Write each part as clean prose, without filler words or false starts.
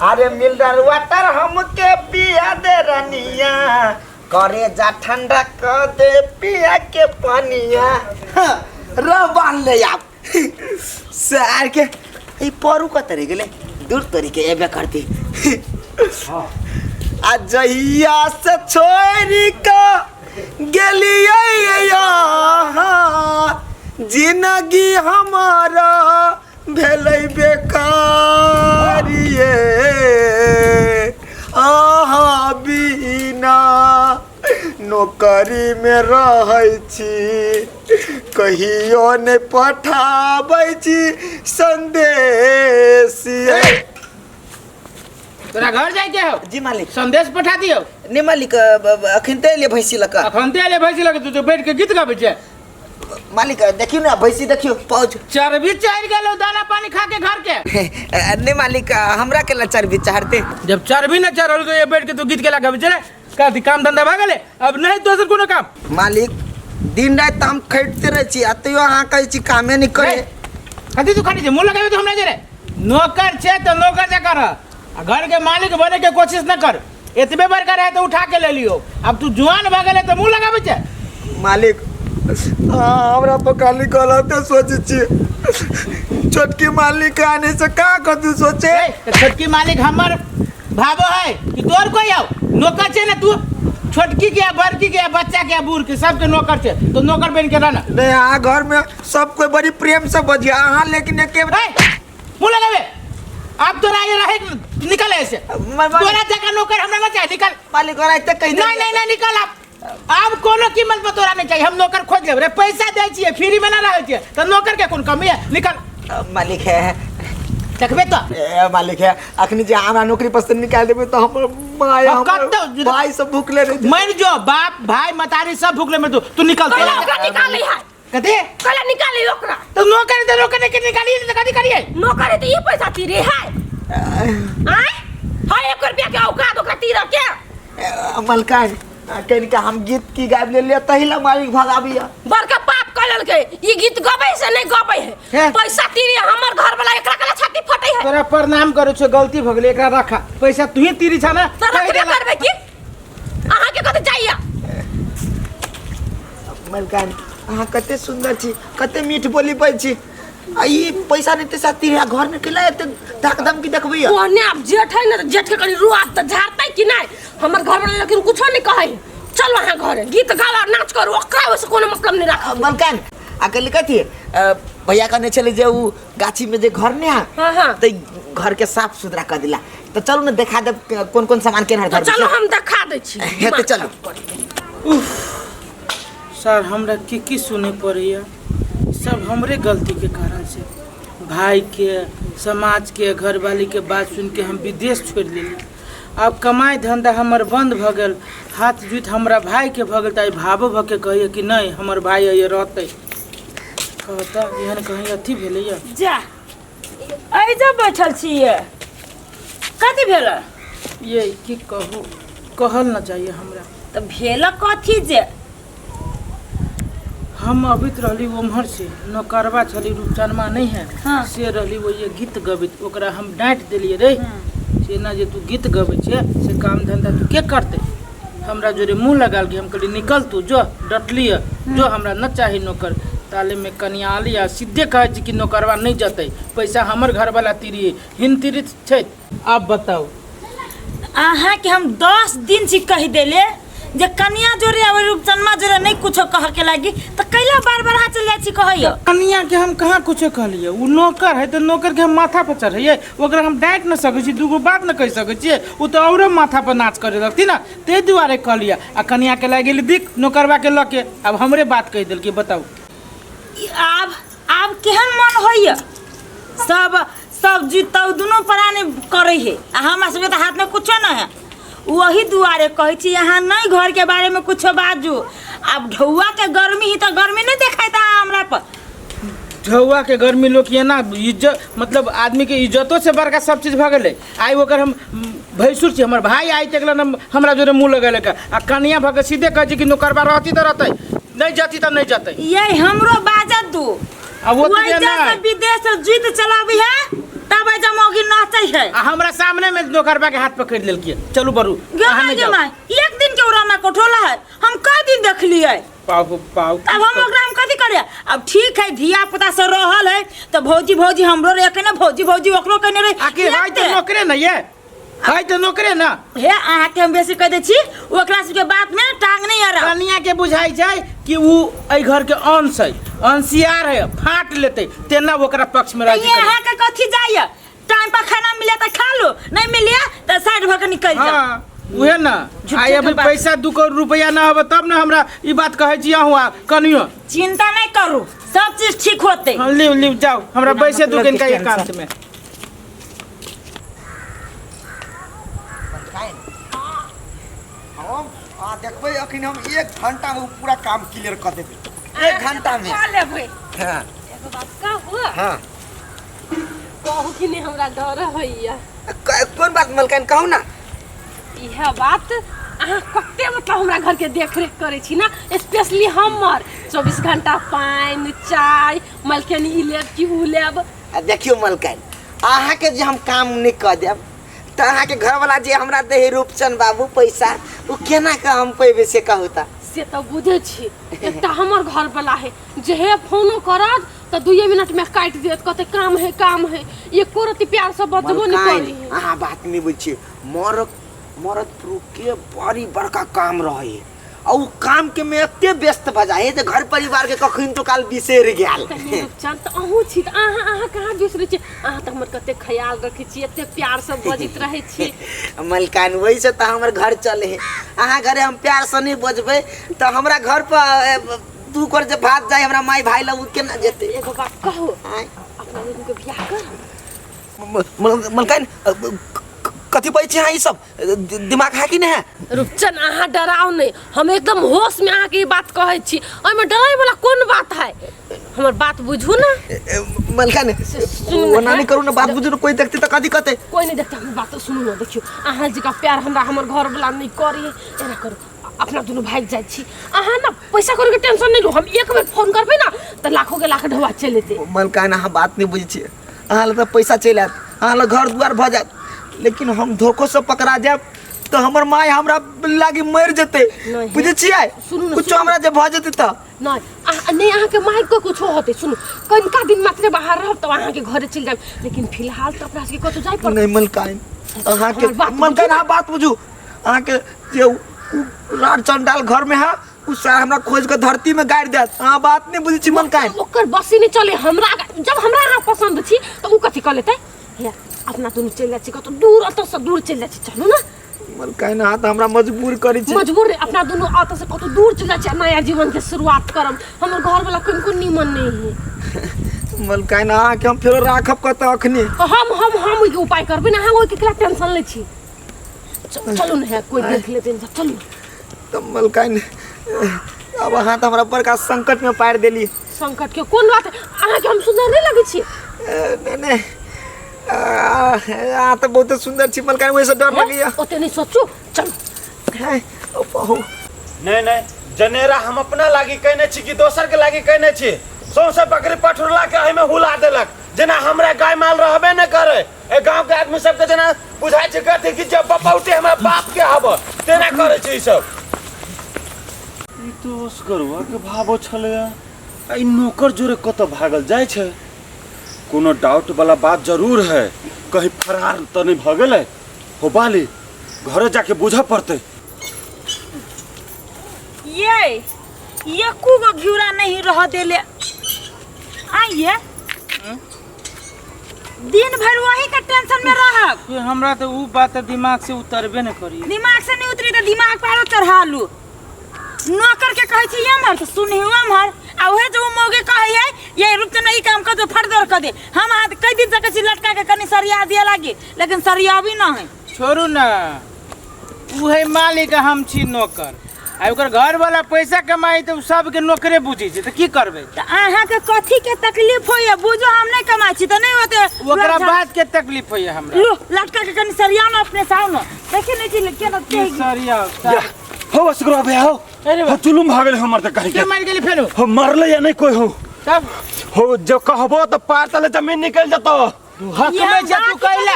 अरे mineral water हमके पिया दे रनिया, करे जा ठंडा कर दे पिया के पनिया। हाँ, र बांध ले आप सार के ई परू कत रह गेले दूर तरीके एबे करती। आ जहिया से छोड़ी का गेलियै यहाँ, जिंदगी हमारा भेलै बेकार ये, अहाँ बिना नौकरीमे रहै छी, कहियो नहि पठाबै छी संदेश ये। तोरा घर जाए के हो? जी मालिक। संदेश पठा दियो। नहीं मालिक, अखन ते एलियै भैंसी लऽ कऽ। अखन ते एलियै भैंसी लऽ कऽ, तू तो बैठ के गीत गाबै छै। मालिक देखियो ना भैंसी, देखियो पहुँच चर्बी चढ़ गेलो दाना पानी खा के घर के। नहीं मालिक, हमरा के ला चर्बी चढ़ते। जब चर्बी न चढ़ल तो ये बैठ के तू गीत के ला गाबै छै रे। कथी काम धंधा भऽ गेलै? अब नहीं दोसर कोनो काम। मालिक दिन राति हम खटते रहै छी आ तैयो अहाँ कहै छी कामे नहीं करे। कथी तू खटै छै? मुँह लगाबे तो हमरा जे रे। नौकर छै तो नौकर जकाँ रह आ घर के मालिक बने के कोशिश न कर। एतबे बड़का रहे तो उठा के ले लियो, अब तू जुआन भऽ गेलै तो मुँह लगाबै छै। मालिक अहाँ हमरा पर खाली गलते सोचै छी। छोटकी मालिक आने से का कथी सोचे? ए, तऽ छोटकी मालिक हमर भावो है कि तोर कोई आओ नौकर छै ने तू? छोटकी के बड़की के बच्चा के बूढ़ के सबके नौकर छै, तो नौकर बन के रह ना। नहीं अहाँ घर में सब कोई बड़ी प्रेम से बजिया अहाँ, लेकिन एके ए, मुँह लगाबे अब तोरा ये रहे निकल ऐसे। तोरा जगह नौकर हमरा ना चाहिए, निकल। मालिक और तक कहीं नहीं नहीं नहीं निकल। अब कोनो कीमत पर तोरा नहीं चाहिए, हम नौकर खोज लेब रे। पैसा दै छियै फ्री में ना रहै छियै तऽ नौकर के कोन कमी है? निकल। मालिक है देखबे तो। ए मालिक है, अखनी जे हमरा नौकरी पर से निकाल देबे तो हमर माय अब हमर कतौ भाई सब भूखले रह जेतै। मर जो बाप भाई मतारी सब भूखले मर जो, तू निकल। कला ओकरा निकाली है। कथी? कला निकाली ओकरा। तो नौकरी तो नौकरी के निकाली तो कथी करिए? नौकरी तो ई पैसा तीरे है। आय हाय एक रुपया के औकात ओकरा तीर के। मलकान कनिका हम गीत की गाबि लेलियै तहि ला मालिक भगाबिया। बड़का पाप कर लेलकै, ई गीत गबै से नहीं गबै है। हे? पैसा तीरे हमर घर वाला एकरा कला छाती फटै है। तोरा प्रणाम करै छौ, गलती भ गेलै, एकरा रखा पैसा तू ही तीरी छा ना। तऽ रखबे कहि देला। करबै की? अहाँ के कतऽ जाइया? मलकान अहाँ कते सुंदर छी, कते मीठ बोली बजै छी, आ ई पैसा नहीं तैसा तीरे घर में केला एते धक धमकी देखबैया? ओहने आब जेठ है ना, तऽ जेठ के कनि रुआब तऽ झाड़तै कि नहीं? हमर घर वाला लेकिन कुछो नहीं कहै। चलो अहाँ घरे गीत गाओ आ नाच करू, ओकरा ओहिसँ कोनो मतलब नहीं राखब। मलकान आ कहली कथी भैया कहने छलै जे उ गाछी में जे घर नहीं है, हाँ, हाँ। तऽ घर के साफ सुथरा कर दिला, तऽ चलू ने देखा देब कोन कोन सामान केना तऽ घर चलो हम देखा दै छी। हे तऽ चलू। उफ सर हमरा की की सुने पड़ैया, सब हमरे गलती के कारण से। भाई के समाज के घरवाली के बात सुन के हम विदेश छोड़ लेली। आब कमाई धंधा हमर बंद भऽ गेल, हाथ जुति हमरा भाई के भऽ गेल। तऽ आइ भावो भऽ के कहैया कि नहि हमर भाई अइए रहतै, कहता एहन कहीं अथी भेलैया। जा एहिजा बैठल छियै, कथी भेल? ये की कहू, कहल न चाहिए हमरा। तऽ भेल कथी जे? हम अबैत रहली ओम्हर से, नौकरवा छली रूपचनमा नहीं है, हाँ। से रहली वो ये गीत गबैत, ओकरा हम डाँटि देलियै रे से ना जे तू गीत गबै छै से काम धंधा तू के करतै। हमरा जोरे मुँह लगाल हम कहली निकल तू जो, डटली है जो, हमरा न चाही नौकर। ताले में कनिया आली आ सीधे कहै छी कि नौकरवा नहीं जतै, पैसा हमर घरवाला तिरी हिन तिरी छै। आब बताउ अहाँ के हम 10 दिन से कहि देले जे कनिया जोरे आ रूपचनमा जोरे नहीं कुछो कह के लागी, तो कैला बार बार अहाँ चल जाइ छी कहैयो? कनिया के हम कहाँ कुछो कहलियै, उ नौकर है तऽ नौकर के हम माथा पर चढ़ैयै, ओकरा हम डाँटि न सकै छी, दूगो बात न कहि सकै छियै, उ तऽ औरो माथा पर नाच करे लगती ना, ताहि दुआरे कहलियै। आ कनिया के लागि गेली दिक नौकरवा के लऽ के, आब हमरे बात कहि देलकै। बताउ आब केहन मन होइया? सब जीतौ दुनू प्राणी करै है आ हमरा सबके तऽ हाथमे कुछो नहि है। वही दुआरे कहै छी अहाँ नहीं घर के बारे में कुछो बाजू। आब ढौआ के गर्मी ही तऽ गर्मी नहीं देखाइत अहाँ हमरा पर। ढौआ के गर्मी लोग एना इज्जत मतलब आदमी के इज्जतो से बड़का सब चीज भऽ गेलै। आइ ओकर हम भैंसुर छी, हमर भाई आइ तक न हमरा जोरे मुँह लगेलक आ कनिया भऽ के सीधे कहै छै कि नौकरबा रहती तऽ रहतै, नहीं जती तऽ नहीं जतै। ये हमरो बाजत दू। आ ओतबे वही नहि से विदेश से जीत चलाबी है तब एजा मौगी नाचै है। आ हमरा सामने में नौकरबा के हाथ पकड़ लेलकै। चलू बरू, गे अहाँ माय नहि गे जाउ। माय, एक दिन के उरामा कोठोला है, हम कई दिन देखलिए। पाउ हो पाउ। अब हम ओकरा हम कथी करे? अब ठीक है धिया पुता से रहल है तो भौजी भौजी हमरो रे के ने भौजी भौजी ओकरो कहने रे। आखिर है तो नौकरे न ये, है तो नौकरे न। हे अहाँ के हम बेसी कह दै छी, ओकरा सबके बात में टांग नहीं आ रहा। कनिया के बुझाई छै कि उ एहि घर के अंश है, अंशियार है, फाट लेतै तेना ओकरा पक्ष में राजी ये करै। अहाँ के कथी जाइए? टाइम पर खाना मिले तो खा लो, नहीं मिले तो साइड भर के निकल जाओ। हाँ उहे ना। झूठे आइ अभी के बात। पैसा 2 करोड़ रुपया ना आबे तब ना हमरा ई बात कहै छी अहूँ कनियो। चिंता नहीं करू, सब चीज ठीक होते। हाँ, लिव लिव जाओ, हमरा बिना बैसे दू मतलब के इनका टेंशन। एकांत में। हम आ देखबै अखन हम 1 घंटा में पूरा काम क्लियर कर देबै, 1 घंटा में। कऽ लेबै। हाँ। एगो बात कहू? हाँ। कहू कि नहि, हमरा डर होइया। कोन बात मलकाइन, कहू ना। इएह बात, अहाँ कते मतलब हमरा घर के देख रेख करै छी ना, स्पेशली हमर 24 घंटा पानि चाय मलकाइन ई लेब कि उ लेब। आ देखियौ मलकाइन, अहाँके जे हम काम नहि कऽ देब तऽ अहाँके घरवाला जे हमरा दै है रूपचंद बाबू पैसा, ओ केना कऽ हम पेबै से कहू तऽ। से तऽ बुझै छी, एकटा हमर घरवाला है जेहे फोनो करत तऽ 2 मिनट में काटि देत, कहते काम है काम है, एको रत्ती प्यार से बजबो नहि मलकाइन, करी। अहाँ बात नहि बुझै छियै, मरद पुरुष के बड़ी बड़का काम रहै है, आ उ काम के में एते व्यस्त भऽ जाइ है जे घर परिवार के कखन तो काल बिसरि गेल। तऽ रूपचंद तऽ अहूँ छी तऽ अहाँ कहाँ बिसरै छी? अहाँ तऽ हमर कते ख्याल रखै छी, एते प्यार से बजैत रहै छी। मलकाइन वही से तऽ हमर घर चले है। अहाँ घरे हम प्यार से नहीं बजबै तऽ हमरा घर पर 2 कर जे भात जाय हमरा माय भाई लग, उ केना जेतै? एगो बात कहू, आँय। अपना दुनू के बियाह करब? मलकाइन कथी कहै छी अहाँ ई सब? दिमाग है कि नहीं है? रूपचंद अहाँ डराउ नहीं, हम एकदम होश में अहाँके ई बात कहै छी, ओहिमे डराय वाला कोन बात है? हमर बात बुझू ना। मलकाइन सुनू ओना नहीं करू ना, बात बुझू ना, कोई देखते तऽ कथी कहते? कोई नहीं देखते, हमर बात सुनू ना। देखियौ अहाँ जी का प्यार हमरा हमर घर वाला नहीं करी, एना करू अपना दुनू भागि जाइ छी। अहाँ ना पैसा कौड़ी के टेंशन नहीं लू, हम एक बेर फोन करबै ना तऽ लाखों के लाख ढौआ चलि एतै। मलकाइन अहाँ बात नहीं बुझै छियै, अहाँ लग तऽ पैसा चलि आयत, अहाँ लग घर दुआर भऽ जायत, लेकिन हम धोखो से पकड़ा जायब तऽ हमर माय हमरा लागी मरि जेतै। नहीं। बुझै छियै? सुनू ना, कुछो सुनू। हमरा जे भऽ जेतै तऽ नहीं, नहीं अहाँके माय के कुछो होतै। सुनू कनिका दिन मात्रे बाहर रहब तब अहाँके घरे चलि जायब, लेकिन फिलहाल तऽ अपना सबके कतौ जाय पड़तै। नहीं मलकाइन अहाँके हमर बात बुझू मलकाइन ना। अहाँ बात बुझू, अहाँके जे उ राड़ चंडाल घर में है उ सारा हमरा खोज के धरती में गाड़ि देत। अहाँ बात नहीं बुझै छी मलकाइन। ओकर बसी नहीं चले, हमरा जब हमरा अहाँ पसंद छी तऽ उ कथी कऽ लेतै? हे अपना दुनू चलि जाइ छी कतौ दूर, एतऽ से दूर चलि जाइ छी, चलू ना। मलकाइन अहाँ तऽ हमरा मजबूर करै छी। मजबूर नहीं, अपना दुनू एतऽ से कतौ दूर चलि जाइ छी, नया जीवन के शुरुआत करब। हमर घर वाला कनिको नीमन नहीं है। मलकाइन अहाँके हम फेरो राखब कतऽ अखनी? हम ओहिके उपाय करबै ने, अहाँ ओहिके केला टेंशन लै छी। चलू ने, है कोई देख लेतै ने, चलू। तऽ मलकाइन अब अहाँ तऽ हमरा बड़का संकट में पारि देली। संकट के कोन बात? अहाँके हम सुन्दर नहीं लगै छी? नहीं, नहीं। अहाँ तऽ बहुते सुन्दर छी मलकाइन, ओहिसँ डर लगैया। ओते नहीं सोचू, चलू। है, ओ बहु। नहीं नहीं जनेरा हम अपना लागी कहने छी कि दोसर के लागी कहने छी? सौंसे बकरी पठुरला के एहिमे हुला देलक, जेना हमरा गाय माल रहबे न करे। ए गांव के आदमी सबके जेना बुझाइ छै कथी कि जब बपौटी हमरा बाप के हब, तेना करै छै ई सब। ई तो असगरुआ के भावो छलैया, आ ई नौकर जोरे कतऽ भागल जाइ छै? कोनो डाउट वाला बात जरूर है, कहीं फरार तऽ नहीं भऽ गेलै? हो बाली घरे जाके बुझऽ पड़तै। ये कुगो घिउरा नहीं रह देले। आइए दिन भर वही का टेंशन में रहब। ये हमरा तो उ बात दिमाग से उतरबे न करी। दिमाग से नहीं उतरी तो दिमाग पर चढ़ा लू। नौकर के कहै छी एम्हर तऽ सुनही एम्हर, आ उहे जे उ मौगी कहै है ये रूप से नहीं काम कर दे, फट दर कर दे। हम हाथ कई दिन से कहै छी लटका के कनी सरिया दिए लागी, लेकिन सरियाबी न है। छोड़ू ना, उहे मालिक हम छी नौकर, आ ओकर घर वाला पैसा कमाई तऽ सबके नौकरे बुझै छै, तऽ की करबै? तऽ अहाँके कथी के तकलीफ होइया बुझो, हम नहीं कमाई छी तऽ नहीं होते ओकरा बात के तकलीफ होइया हमरा। लो लटका के कनी सरिया न अपने से आओ न, देखे नहीं छी केना की तेज। सरिया? हो असगरुआ भैया हो। अरे हो चुलुम भागल हमर तऽ कहीं के के। मारि गेली फेरो? हो मरले या नहीं कोई हो। तब हो जो कहबो तो पार तले जमीन निकल जतो। हक में जे तू कैला।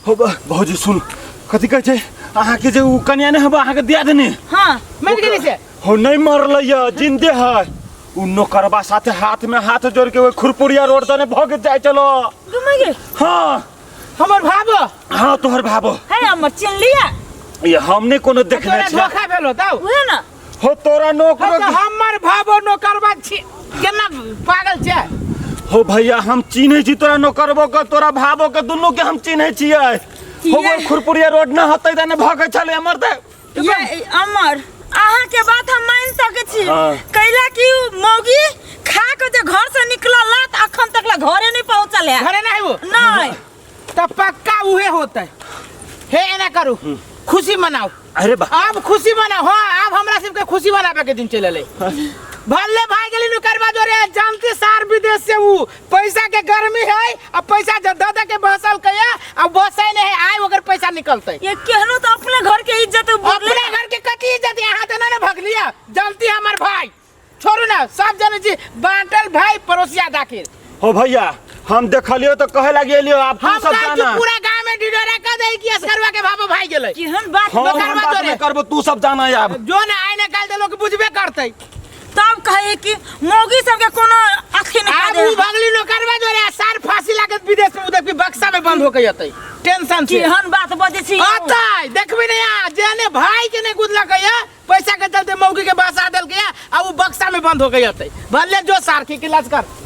हो भौजी सुन, कथी कहै छै अहाँके जे उ कन्या नहि हबो अहाँके दिया देने। हाँ मर गेली से? हो नहीं मरलै य, जिंदे है। उ नौकरबा साथे हाथ में हाथ जोड़ के ओइ खुरपुरिया रोड दने भग जाय चलो। घुमै गेल? हाँ। हमर भाबो? हाँ तोहर भाबो। है हमर चिन्ह लिया? ये हमने कोनो देखने तोरा छै। धोखा भेलो तब? उहे ना। हो तोरा नौकरो। हाँ, हमर भाबो नौकरबा छी केना पागल छै? हो भैया हम चिन्है छी तोरा नौकरबो के तोरा भाबो के दुनू के हम चिन्है छियै। हो वो खुरपुरिया रोड न होतै तने भगै छलै हमर त। ये अमर अहाँ के बात हम मान सकै छी। हाँ। कैला कि उ मौगी खा के जे घर से निकलल त अखन तक ला घरे नहीं पहुंचल है। घरे नहीं वो? नहीं। त पक्का उहे होतै। हे एना करू खुशी मनाओ। अरे बा अब खुशी मनाओ। हाँ अब हमरा सबके खुशी मनावे के दिन चल अलै। भले भाई गेली नुकरबा जोरे जानते सार विदेश से उ पैसा के गर्मी है आ पैसा जब दे दे के बसल के आ बसै नहीं है आय ओकर पैसा निकलतै। ये केहनो तो अपने घर के इज्जत बोले। अपने घर के कथी इज्जत यहाँ तो ना भगलिया जानती हमर भाई छोड़ू ना सब जाने छी बांटल भाई पड़ोसिया दाखिल। हो भैया हम देखलियो तो कहे लगी एलियो आप तू हम सब कहै छी जाना। पूरा गांव में डिडोरा कह दे कि असगरवा के भाबो भाई गेलै। केहन बात हाँ, नौकरवा हम बात जोरे। नहीं करबो तू सब जाना आब। जो ना आइ ने काल दे लोग बुझबे करतै। तब कहे कि मौगी सबके कोनो अखी नहीं आब उ भगली नौकरवा जोरे सार फांसी लागत विदेश में उधर बक्सा में बंद होके जतै टेंशन से। केहन बात बजै छी। अतै देखबी नहीं आ जेने भाई के नहीं गुदलक या पैसा के चलते मौगी के बसा देलकै आ उ बक्सा में बंद होके जतै। भले जो सार के इलाज कर।